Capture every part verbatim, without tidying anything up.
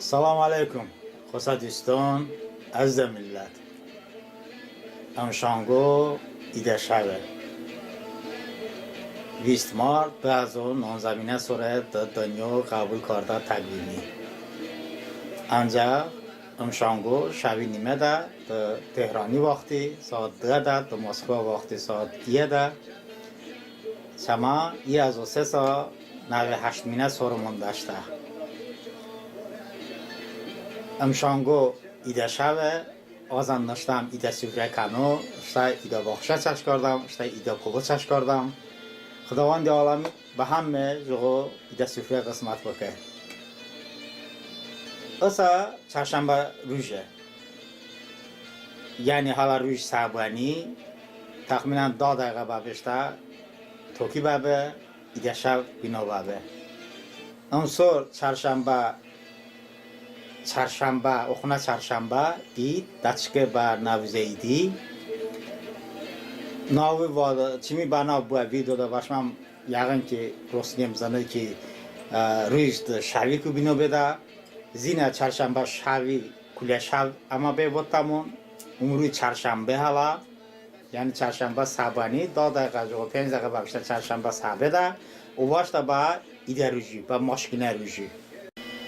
Səlamu əleykum, xosə duston, əzizə millət. Imşanqo idə şəve. Vist mart dı həzo nonzəminə sore dı dınyo ğəbul kardə təqvimi. Əncəx ımşanqo şəvi nimədə dı Tehrani vaxti saat dıədə, dı Moskva vaxti saat iyədə. Çəmə i həzo se sa nəve həştminə sorımon dəştə. Imşanqo idə şəve, azən nıştəm idə sufrə kəno, ıştə idə baxşə çəş kardəm, ıştə idə kulo çəş kardəm. Xıdavandi aləmi bə həmə jıqo idə sufrə ğısmət bıkə. Isə çərşənbə ruje. Yəni hələ ruj sə bıəni, təxminən da dəqiqə bəbe ıştə toki bəbe, idə şəv bino bəbe. Imsor çərşənbə, çərşənbə, oxonə çərşənbə id dəçıke bə Nəvuzə idi. Nəvi vadə, çımi bənav bıə videodə bəşməm yəğın ki, rosniyem zıne ki, ə, ruj dı şəviku bino bedə. Zinə çərşənbə şəvi kulə şəv əmə bəy votdəmon. Umruj çərşənbə hələ. Yəni çərşənbə sə bıəni, da dəqiqə, jıqo penc dəqiqə bəbe ıştə çərşənbə sə bedə. Ovaştə bə idə ruji, bə maşkinə ruji.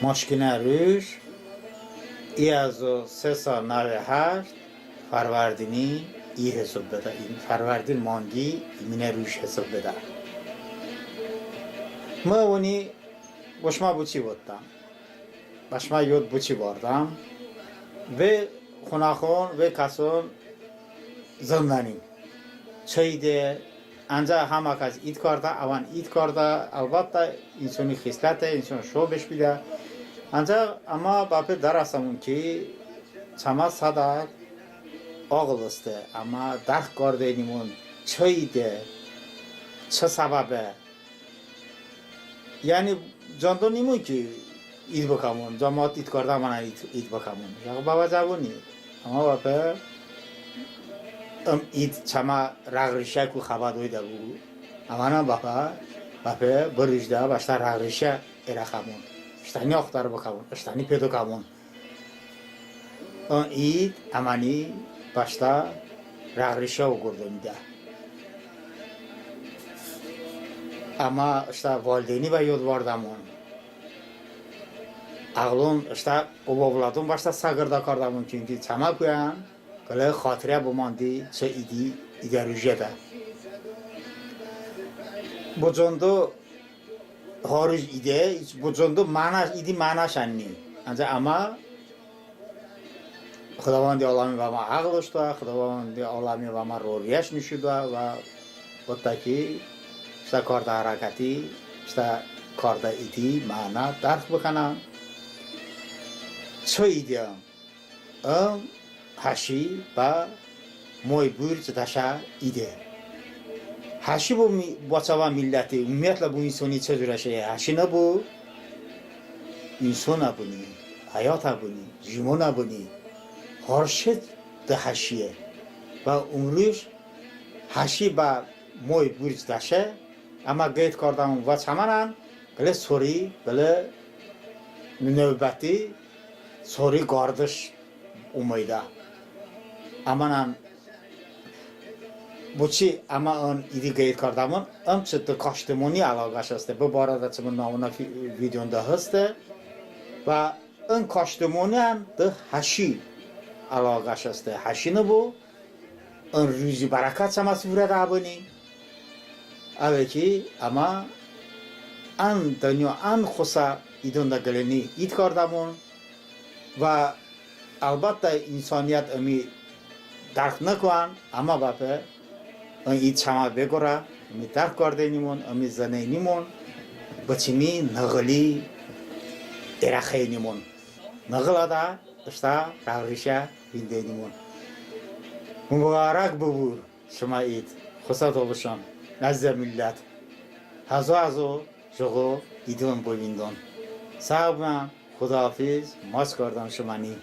Maşkinə ruj i həzo se sa nəve həşt fərvərdini i hisob bedə, fərvərdin manqi iminə ruj hisob bedə. Mı ıni bo şımə boçi votdəm? Bəşmə yod boçi vardəm? Ve xonəxon, ve kəson zındəni çı ide, əncəx həmə kəs id kardə, əvən id kardə, əlbəttə, insoni xisləte, inson şo beş pidə. Əncəx əmə bəpe dərəsəmon ki, çəmə sədə ağıl heste, əmə dərk kardeynimon çı ide, çı səbəbe. Yəni cəndo nimon ki, id bıkəmon, cəmat id kardə, əmənən id, id bıkəmon. Yəğ bəvəcəvoni. Əmə bəpe ım id çəmə rəğ-rişəku xəbə doydə bıbu. Əmənən bəpe, bəpe bı rujədə bəştə rəğ-rişə erəxəmon. Iştəni axtar bıkəmon, ıştəni pedo kəmon. In id əməni bəştə rəğ-rişə oqordənidə. Əmə ıştə valideyni bə yod vardəmon. Əğlon ıştə bobə övladon bəştə səqırdə kardəmon, çünki çəməkuyən qılə xatirə bımandi çı idi, idə rujədə. Bo cəndo har ruj ide, bo cəndo məna, idi mənaşən ni. Əncəx əmə Xıdavandi aləmi bəmə əğl ıştə, Xıdavandi aləmi bəmə royəş nışon doə və votdə ki, ıştə kardə hərəkəti, ıştə kardə idi məna dərk bıkənən. Çı idi ım? Im həşi bə moy burc dəşə ide. Həşi bo mi-, bo çəvə milləti, umumiyyətlə bo insoni çı curə şeye? Həşi nıbu, inson əbıni, həyat əbıni, jimon əbıni, har şey dı həşiye. Və umruj həşi bə moy burc dəşe, əmə qeyd kardəmon və çəmənən qılə sori, qılə növbəti sori qardış omeydə. Əmənən boçi əmə ın idi qeyd kardəmon, ım çı dı kaştımoni əloğəş heste. Bı barədə çımı navnə fi-, videondə heste. Və ın kaştımoniyən dı həşi əloğəş heste. Həşi nıbu, ın ruzi bərəkət çəmə sufrədə əbıni. Əve ki, əmə ən dınyo ən xosə idonədə qıləyni id kardəmon. Və əlbəttə, insoniyət ımi dərk nıkən, əmə bəpe ın id çəmə be qorə ımi dərk kardeynimon, ımi zıneynimon, bı çımi nığıli erəxeynimon. Nığılədə ıştə rəğ-rişə vindeynimon. Mubarək bıbu şımə id, xosə tolışon, əzizə millət. Həzo-həzo jıqo idon bıvindon. Sağ bıbən, xudahafiz, maç kardəm şıməni.